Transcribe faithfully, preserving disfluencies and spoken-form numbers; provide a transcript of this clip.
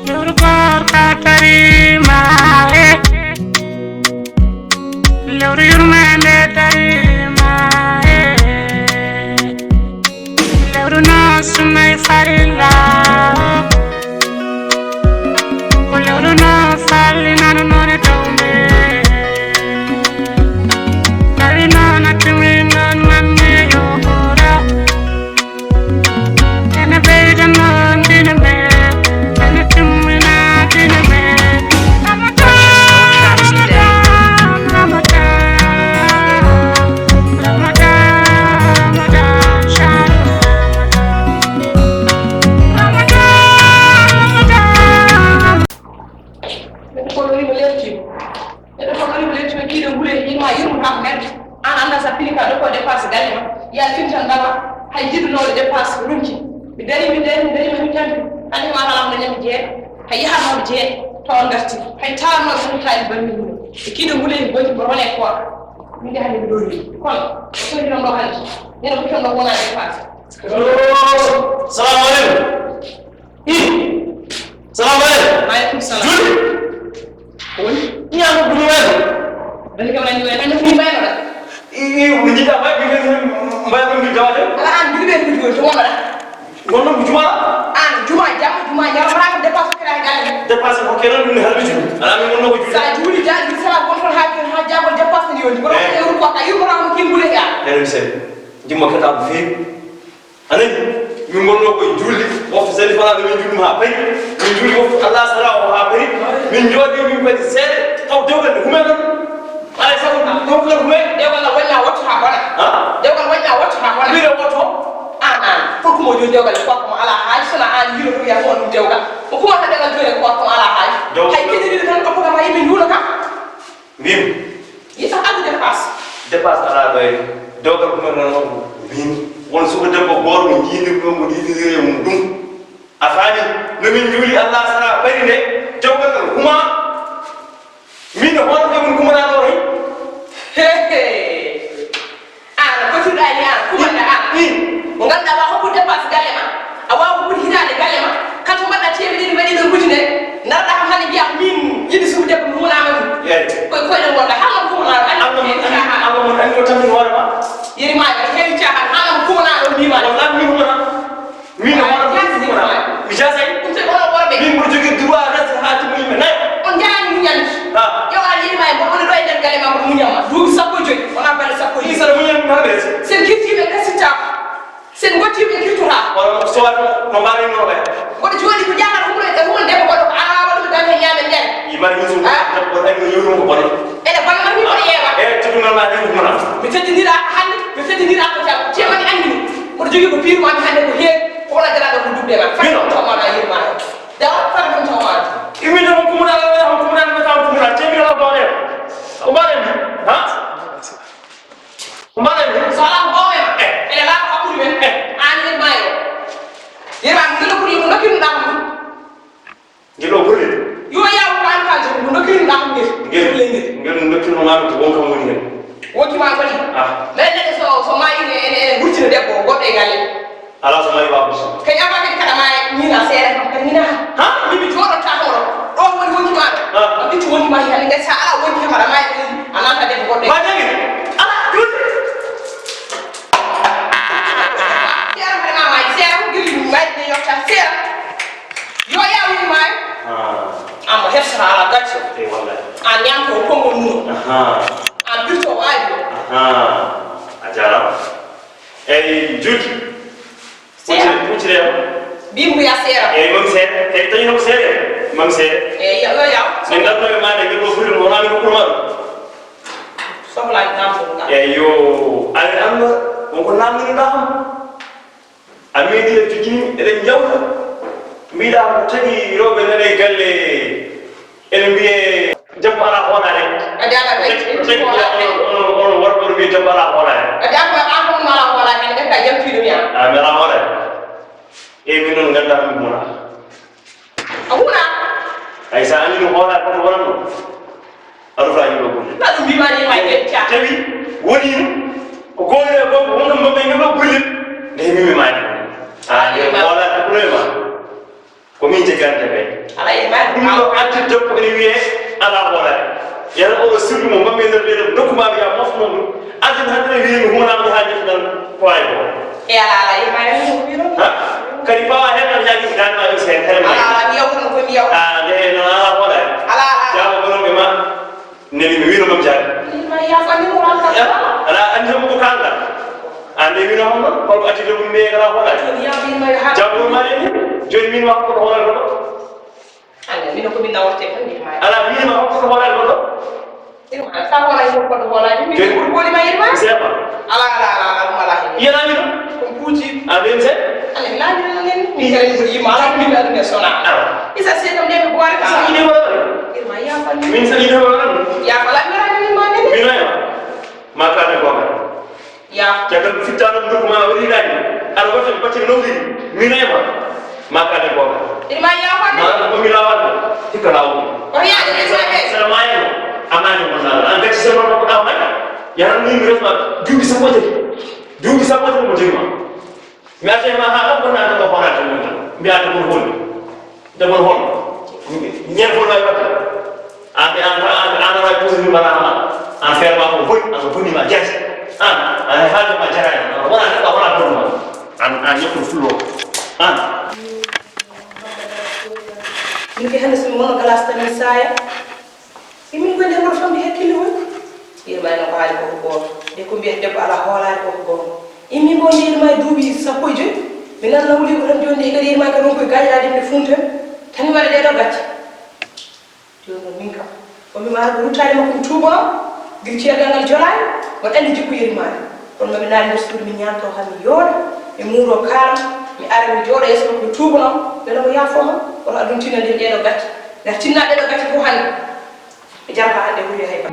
Lewru koor ka tariima e. Lewru yurmeende tariima e. Lewru no sunnay farilla o. Ko lewru no fallinano noone tawme. Tawi noon a tumi noon manne yo ɓura. Ene ɓeyda noon dina men. Ene timmina dina men. Ramadan, Ramadan, Ramadan, Ramadan, Ramadan, Ramadan. Neɗɗo fof ɗo imo lelti. Neɗɗo fof ɗo imo lelti, ɓe kiiɗo ngure, yimma yurmo kam neɗɗo. An annda sa pili ka ɗo ko dépasse galle ma. Ya fintan dama, hay jiɗunooɗo dépasse ronki. Mi dari, mi dari, mi dari, mi tampi. Hannde ma kala mo ñami jeeɗa. Hay yahanooɓe jeeɗa, to on ngarti. Hay taarnooɓe ɗum taari bammi ɗum. Ɓe kiiɗo ngure, ɓe goyti, mboɗo wona e kooka. Min de hannde mi ɗo ni. Kono, o sohli ɗon ɗo hannde. Neɗɗo fof ɗon ɗo wona dépasse. Salamu aleykum. Ih! Salamu aleykum. Maaleykum salam. Juuli. Ko woni? Ñaama buñu wayno. Dani kam nani wayno. Nani fini wayno da. I, i, mi jiɗa mbay, mi, mi, mbay, mi, mi, dawade. Ala an, juuli ɓe, juuli, juuli, wonno da. Wonno ko juma? An, juma, jamma, juma, ñaama, wala ko dépasse ko kira galle. Dépasse ko kira ɗum ne halɓe juuli. Ala min wonno ko juuli. Sa juuli, ja, mi sala gonton ha, ha jaagol dépasse ni yoni. Kono ko yuru ko ka, yuru ko kin bule ya. Enen sen. Jimma kata ko feewi. A nani? Min ngonnoo ko e juulde, wofte sali fanaa min juulde haa payi. Min juuli wofte Allah sara o haa payi. Min njooɗii min kadi seeɗa, taw dewgal ne humee noon. Alaa e sago, dewgal humee. Dewgal na waññaa wattu haa bona. Ha? Dewgal waññaa wattu haa bona. Wiide wattu? Aan, aan. Fof ko mo jooni dewgal, ko mo alaa haaji, so na aan yiilo ɗum, yaa ko on ɗum dewgal. Ko kuma ka dewgal jooni, ko mo alaa haaji. Dewgal. Hay kedi ɗiɗi tan, ko ko ma yimɓe njuulo kam. Mbimi. Yiɗa addu dépasse. Dépasse alaa ɗo e dewgal ko men noon mbimi. Won suka debbo gooto mo njiinirɗo mo ɗiɗiɗiri e mum ɗum. A faami? No min njuuli Allah sara ɓari nde dewgal ngal huma. Min e hoore nde mun kumanaa ɗo hen. He, he. Aan, ko cuɗaani aan, kumanda aan. Mo ngannduɗaa, a waawa hokkude dépense galle ma, a waawa hokkude hitaande galle ma, kala to mbaɗɗa teemedere, mbaɗi ɗon ujunere, ndarɗaa kam hannde mbiyaa ko min yiɗi suudu debbo mi humanaa ma ɗum. Eey. Koye koyɗe ngonɗaa, haa mo kumanaa ɗo, anndi ko heewi caahaan. Allah mon anndi ko tammin hoore ma. Yeri ma, ko heewi caahaan, haa mo kumanaa ɗo mbiimaa. Wallaahi min humanaa. Min no hoore mi jaasay. Ɗum se kono worɓe. Min mboɗo jogii droit reste haa timmi yimɓe nayo. On njaani muñande. Ah. Yo a yima e mboɗo woni ɗo e nder galle ma mboɗo muñan ma. Duuɓi sappo e joy, wonaa balɗe sappo e joy. Min saɗa muñan ma ɓe. Sen kirtiiɓe en kasittaako. Sen ngottiiɓe en kirtotaako. Kono so waɗi no mbaɗi no ɓe. Mboɗo jooɗi ko jaaɓal humre e humre debbo goɗɗo ko alaa waɗuɓe tan he ñaamen ñaari. I mari min so. Ah. Debbo tan no yewtuno ko bone. Ene bonna min mboɗo yeewa. E teddungal ma ɗen humana. Mi teddinira hannde, mi teddinira ko jam. Ceemani anndi. Mboɗo jogii ko piirumaami hannde ko heewi, ko wona garaaɗo ko duɓɓe ma. Fati ɗum tawmaɗa yirmaani. Dawa, fati ɗum tawmaɗa. Imminde on kumnaɗo, on kumnaɗo, on kumnaɗo, teemira ko mbaɗen. Ko mbaɗen ni? Ha? Ko mbaɗen ni? So alaa ko ɓoomen, ene laaɓa hakkunde men. Aan yirmaayo. Yirmaayo, ngila ɓuri ko nokkinɗaa ɗum. Ngel o golle. Yo yaw ko an ka joom, no nokkirin ɗa ko ngel. Ngel, ngel nokkirin ma ko won kam woni hen. Wonki ma koni. Ah. Men ne so, so ma ine, ene, ene wurtina debbo goɗɗo e galle. Ala so mari wa ko. Ka yama ke kada ma ni na sere kam kan ni na. Ha? Ni mi jodo ta ko. Do woni wonki ma. Ah. Ko bitu wonki ma hen ngal sa ala wonki ma ma ni. Ana ta debbo goɗɗo. Ma jagi. Ala dul. Sera ma ma sera ngir ma ni yo ta sera. Yo yaa wii maayo. Ah. Amma hersata ala gacce. Eyi, wallahi. An ñamto o konngol mum. Aha. An birto o aaji o. Aha. A jaaraama. Eyi, Juuti. Seera. Huccire, huccire yam. Mbii mbuya seera. Eyi, mam seera. Eyi, tawi noon ko seera. Mam seera. Eyi, yo, yo yaw. Min ngarno e maande, ngel ɗo foti ɗum, wonaa min ko ɓurma ɗum. Sohlaaji namtol ngal. Eyi, yo. Aɗa annda, won ko namndunoɗaa kam. A meeɗi e jogini, eɗen njawta. Mbiɗa ko tagi rewɓe nana e galle, ene mbiye debbo alaa hoolaare. A jaaraama, tagi, tagi, onon, onon, onon worɓe, onon mbiye debbo alaa hoolaare. A jaaraama, an ko ɗum alaa hoolaare, ene ɓe ka jamtiiɗo mi an. A, mi alaa hoolaare. Eyi, min noon nganndaa ɗum wona. A wona. Ay, so a anndi ɗum hoolaare, kono wonat ɗum. A rufaa yimɓe golle. Mbaɗ ɗum mbiimaani e mayde, ca. Tawi woniino ko goonga e goonga, wonɓe mbaɗɓe ngel ɗo gollel, nde heɓi mi maayde. Ah, nde wala ko ɗo e ma. Ko min jeggante ɓe. Alaa e maɗum. Ɗum ɗo addi debbo ene wiyee alaa hoolaare. Yata oɗo sirlu mo mbammi e nder reedo nokku maa wiya mofno ɗum. Addi hannde wiyee mi humanaama haa ñetti nan ko wawi ko. E alaa alaa e maɗum ko wiro. Ha? Kadi pawa heen tan yaagi daan ma yo seen kare ma. Alaa alaa mi yawtan ko mi yawta. Ah, nde no alaa hoolaare. Alaa alaa. Jaama bonoɓe ma. Neli mi wino mam jaari. Ala andi mo ko kanga. Ande wino hono ko ko ati do be kala hola. Jabu mari ni. Joni min wa ko hola ko. Ande min ko min na warte ko ni ma. Ala min ma ko hola ko. Irma sa hola ko ko hola ni. Min ko boli ma irma. Sefa. Ala ala ala ala ala. Yana ni. Ko kuji. Aden se. Ala la ni ni. Ni kare ko yima ala min aduna sona. Isa se kam de ko wala. Isa ni wala. Irma ya fa ni. Min sa ni wala. Ya fa la mera ni ma ni. Min la ya. Ma ka de ko. Ya. Jagal fittano ndu ma wari dani. Ala wata bati no wi. Min la ya. Ma ka de ko. Irma ya fa ni. Ma ko mi la wala. Tikka lawo. Ko ya de sa be. Sa ma ya. Amani mo na. An gati se ma ko da ma. Ya ni mi resma. Dubi sa ko de. Duuɓi sappo tati mo jeyi ma. Mi arta e ma haa ɗo, ko naata ɗo horaade ɗum tan. Mbiyaa to mon holi. To mon hol. Ñeen fof no waɗi. An, an, an, an, an, waɗi toujours mbaɗa ma. An feere ma ko boni, an ko boni ma jaati. An, an haalde ma jaraani. An wona neɗɗo, wona boni ma. An, an ñokkol fullo. An. Min ke hannde so mi wonno classe tan mi saaya. Immin ko nder woto famɗi hakkille mum. Yirma en ko haali koko gooto. De ko mbiyata debbo alaa hoolaare koko gooto. Immin ko yirma e duuɓi sappo e joyi. Mi nanna wuli ko tan jooni de kadi yirma ka ɗum koye gaaƴiraaɗe mi funta. Tan mi waɗa ɗee ɗoo gacce. Jooni noon min kam. Ko mi maaro ko ruttaade makko mi tuuba o. Gila ciyal ngal jolaani. Mboɗo anndi jikku yirmaani. Kono mami naali nder suudu mi ñaanto haa mi yooɗa. Mi muuro kaala. Mi ara mi jooɗo yeeso makko mi tuuba noon. Mbela mo yaafo ma. Kono adun tinna nden ɗee ɗoo gacce. Ngar tinna ɗee ɗoo gacce fof hannde. Mi jarata hannde wuli hay ba.